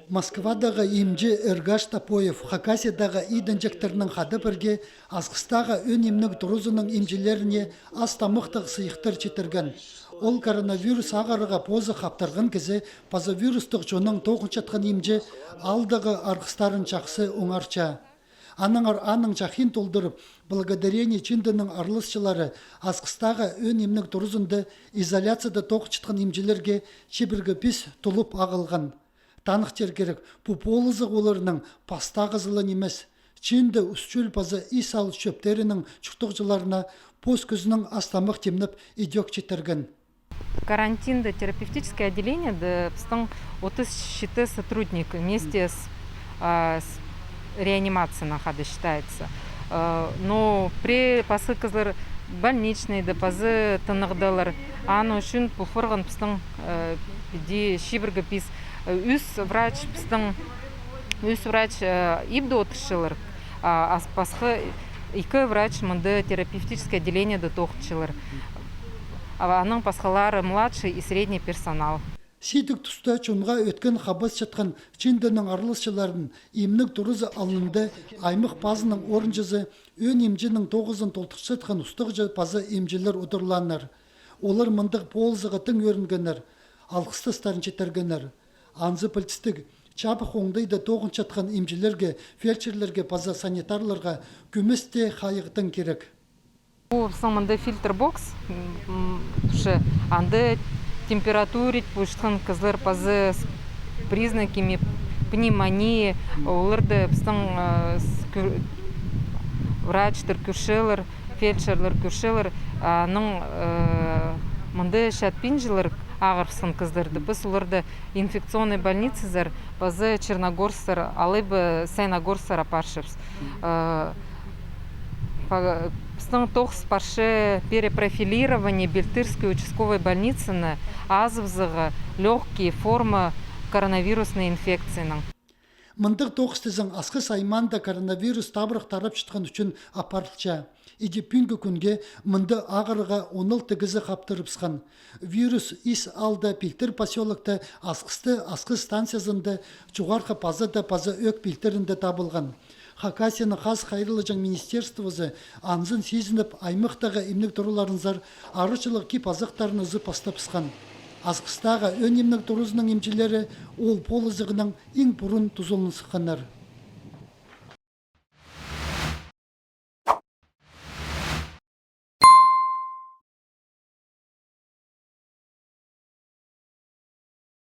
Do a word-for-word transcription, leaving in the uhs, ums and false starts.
Москвадағы имҷі Эргаш Топоев Хакасиядағы идінҷектернең хада пірге Асхыстағы ӧӧн имнег туразының имҷілеріне ас-тамахтығ сыйыхтар читірген. Ол коронавирус ағырығға позы хаптырған кізі паза вирустығ чоннаң тоғынчатхан имҷі аалдағы арғыстарын чахсы оңарча. Аннаңар аның чахиин толдырып, «Благодарение» чинденің араласчылары Асхыстағы ӧӧн имнег туразында изоляцияда тоғынчатхан имҷілерге чибіргі пис тулуп ағылған. Таныхтир кирек, пу полызығ оларның пастағызы ла нимес. Чинде Ус-Чөл паза Ис аал чӧптерінің чуртағҷыларына пос кӱзінең ас-тамах тимнеп, идӧк читірген. Карантинда, терапевтическое отделениеде пістің отыс читі сотрудник вместе с, а, с реанимацией хада считается. Э, но пре пазы кізілер больничныйда, пазы тынағдалар. Аны ӱчӱн пу форған пістің, э, піди чибіргі пис, э, ӱс врач пістің, ӱс врач, э, ибде одырчалар, а, ас-, пасха ікі врач мында терапевтическое отделениеде тоғынчалар. А аның пасхалары младший и средний персонал. Сидік туста чонға ӧткін хабасчатхан чинденің араласчыларын имнег туразы алнында аймах пазының орынҷызы ӧӧн имҷінің тоғызын толдырчатхан устағҷы паза имҷілер одырлааннар. Олар мындағ полызығға тың ӧрінгеннер, алғыстастарын читіргеннер. Анзы пілдістіг, чабых оңдайда тоғынчатхан имҷілерге, фельдшерлерге паза санитарларға кӧмес тее хайығ тың кирек. Пу пістің мында фильтр бокс, м, м, анда температурить полчатхан кізілер паза с признаками пневмонии, оларды пістің, э, с-, кӧ-, врачтар кӧрчелер, фельдшерлер кӧрчелер, аның, э, мында чатпинчалар ағырыбысхан кізілерді. Піс оларды инфекционный больницазар паза Черногорсктер, алай ба Саяногорсктер апарчабыс. Э, па-, пістің тоғыс парча перепрофилирование Белтырской участковой больницаны азыбызарға лёгкий форма коронавирусной инфекцияның. Мындағ тоғыс тізең Асхыс аймаанда коронавирус табырах тарапчатхан ӱчӱн апарылча. Иди пӱӱнгі кӱнге мында ағырығға он алты кізі хаптырыбысхан. Вирус Ис аалда, Пилтір посёлокта, Асхыста, Асхыс станциязында, Чуғархы Пазада паза Ӧӧк Пилтірінде табылған. Хакасияның хазых айрылаҷаң министерствозы анзын сизініп, аймахтағы имнег тураларынзар арачылығ кип-азахтарын ызып пастабысхан. Асхыстағы ӧӧн имнег туразының имҷілері ол полызығнаң иң пурун тузаланысханнар.